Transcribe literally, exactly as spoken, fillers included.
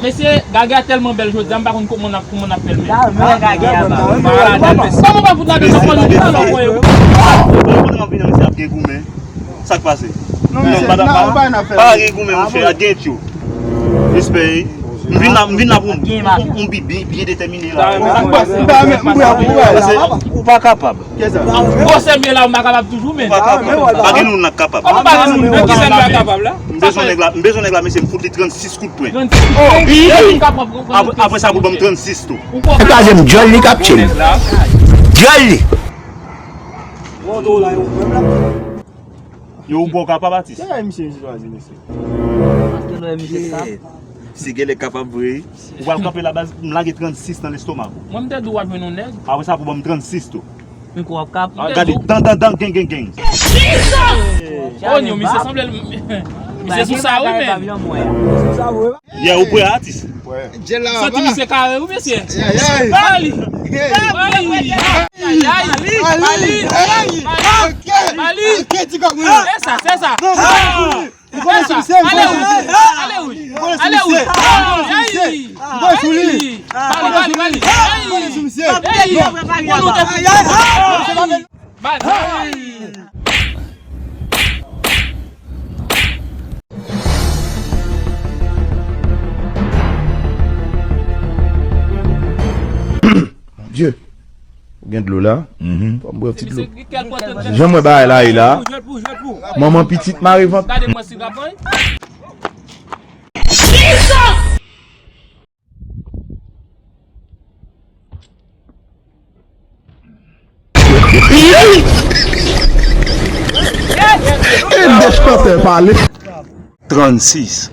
Mesye, Gaga tèlman bèl jodi a, m pa konn kòman n ap, kòman n ap fè l menm. Gade, men Gaga a ba. Malad, mesye. Kòman w pa fout ladan nan pòl ou, talè w voye ou? Ou konnen m ap vin nan mesye ap gen goumen. Sa k pase? Non, mesye, pa gen goumen, monchè, a gen tyo. Respè. M vin la, m vin la pou m, pou m bi byen, byen detèmine la. Ou pa kapab. Gwosè m ye la, ou pa kapab toujou, men. Ou pa kapab. Pa gen moun nan k kapab. Kòman pa gen moun nan ki kapab la? M bezwen nèg la, m bezwen nèg la, mesye, m fout li trannsis kout pwen. Trannsis kout pwen? Apre, apre sa, pou ban m trannsis tou. Kraze m, dyòl li k ap tchil. Dyòl li. Yo, ou pa kapab, atis. Kè misye chwazi, mesye. Paske nou wè misye sa. Si genlè kapab vre. Ou pral kanpe la baz, m lage trannsis nan lestomak ou. Mwen, m te di w ap jwenn yon nèg. Apre sa, pou ban m trannsis tou. Mikwo ap kap. Gade, dan, dan, dan, gen, gen, gen. Oh, non, misye sanble l, misye sou sa, wi, men. Yeah, ou prè, atis? Santi misye kare, wi, mesye. Bali! Bali! Bali! Bali! Bali! Se sa, se sa! Ale, wi! Ale, wi! Ale, wi! Bali, bali, bali! Bali! Dye, ou gen dlo la? Fò m bwè yon ti dlo. Jan m wè bagay la ye la. Manman pitit mare vant. E dechantè pale. Trannsis.